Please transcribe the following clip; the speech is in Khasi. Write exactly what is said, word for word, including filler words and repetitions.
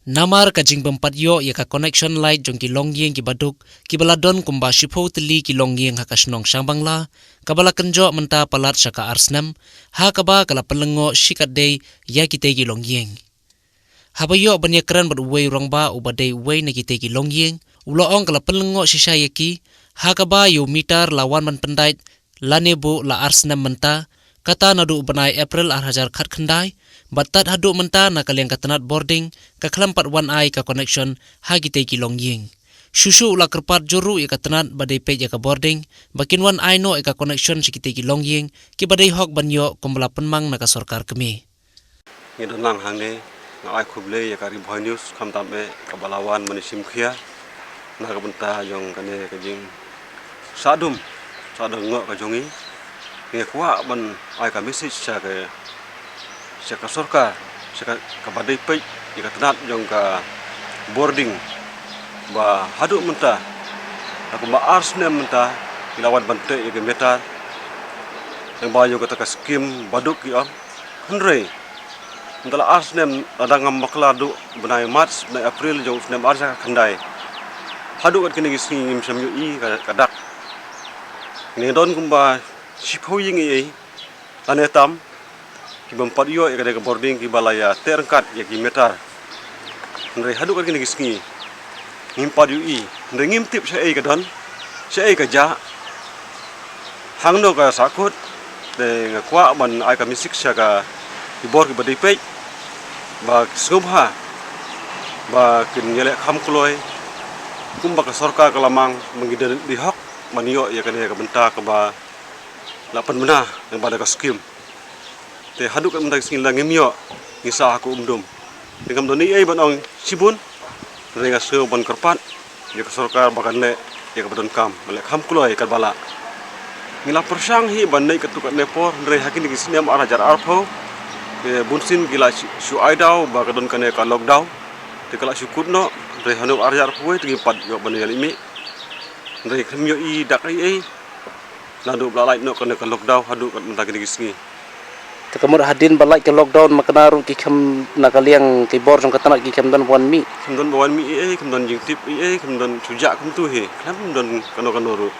Namar ka jingbym pat ïoh ïa ka connection light jong ki longïing kiba duk, kiba la don kumba shiphew tylli ki longïing ha ka shnong Shangbangla, kaba la kynjoh mynta palat sha ka ar snem, ha kaba ka la pynlyngngoh shikatdei ïa kitei ki longïing. Haba ïoh ban ïakren bad uwei u rangbah uba dei uwei na kitei ki longïing, u la ong ka la pynlyngngoh shisha ïa ki, ha kaba ïa u meter la wan ban pyndait lane buh la ar snem mynta, kata naduh u bnai April ar hajar khatkhyndai, bad tad haduh mynta na ka liang ka tnat bording, ka khlem pat wan ai ka connection ha kitei ki longïing. Shuh shuh u la kyrpad jur ruh ïa ka tnat ba dei peit ïa ka bording, ba kin wan ai noh ïa ka connection sha kitei ki longïing, kiba dei hok ban ïoh kumba la pynmang na ka sorkar kmie. Ngi don lang hangne, nga ai khublei ïa ka Ri Bhoi News, khamtam eh kaba la wan ban ïashim khia na ka bynta jong kane ka jingsahdum, sahdohnud ka jong ngi. Ngi kwah ban ai ka message sha ka, sha ka sorkar, sha ka, kaba dei peit ïa ka tnat jong ka bording, ba haduh mynta, ha kumba ar snem mynta, ngi la wan ban teh ïa ka meter, naba ïa kata ka skim ba duk ki ong. Hynrei mynta la ar snem, lada ngam bakla, haduh bnai March, bnai April jong u snem ar hajar khatkhyndai, haduh kat kine ki sngi ngim shym ïohi ka, ka dak. Ngi don kumba shiphew ïing ei ei, lane tam, kibym pat ïoh ïa kane ka bording, kiba la ïateh ryngkat ïa ki meter. Hynrei haduh kat kine ki sngi ngim pat ïohi, hynrei ngim tip shaei ka don, shaei ka jah, hangno ka sahkut. Te nga kwah ban ai ka message sha ki bor kiba dei peit, ba ki sngewbha ba kin ïaleh kham kloi, kumba ka sorkar ka la mang, ba ngi dei hok ban ïoh ïa kane ka bynta kaba la pynbna naba da ka skim. Te haduh kat mynta ka sngi la ngim ïoh, ngi sah ha ka um dum. Te kam don ei ei ban ong shibun, hynrei nga sngew ban kyrpad ïa ka sorkar ba kan leh ïa kaba donkam, ban leh kham kloi katba lah. Ngi la pyrshang hi ban leit katto katne por, hynrei ha kine ki snem ar hajar arphew, te bunsien ki la shu, shu ai daw ba ka don kane ka lockdown, te ka la shu kut noh, hynrei haduh ar hajar arphew wei te ngim pat ïoh ban ïaleh mih. Hynrei khlem ïohi dak ei ei, naduh ba la lait noh kane ka lockdown haduh kat mynta kine ki sngi. Te ka mut hadien ba lait ka lockdown, ma kane ruh ki khlem, na ka liang ki bor jong ka tnat ki khlem don ba wan mih. Khlem don ba wan mih ei ei, khlem don jingtip ei ei, khlem don shu jah kumtu hi, khlem don kano kano ruh.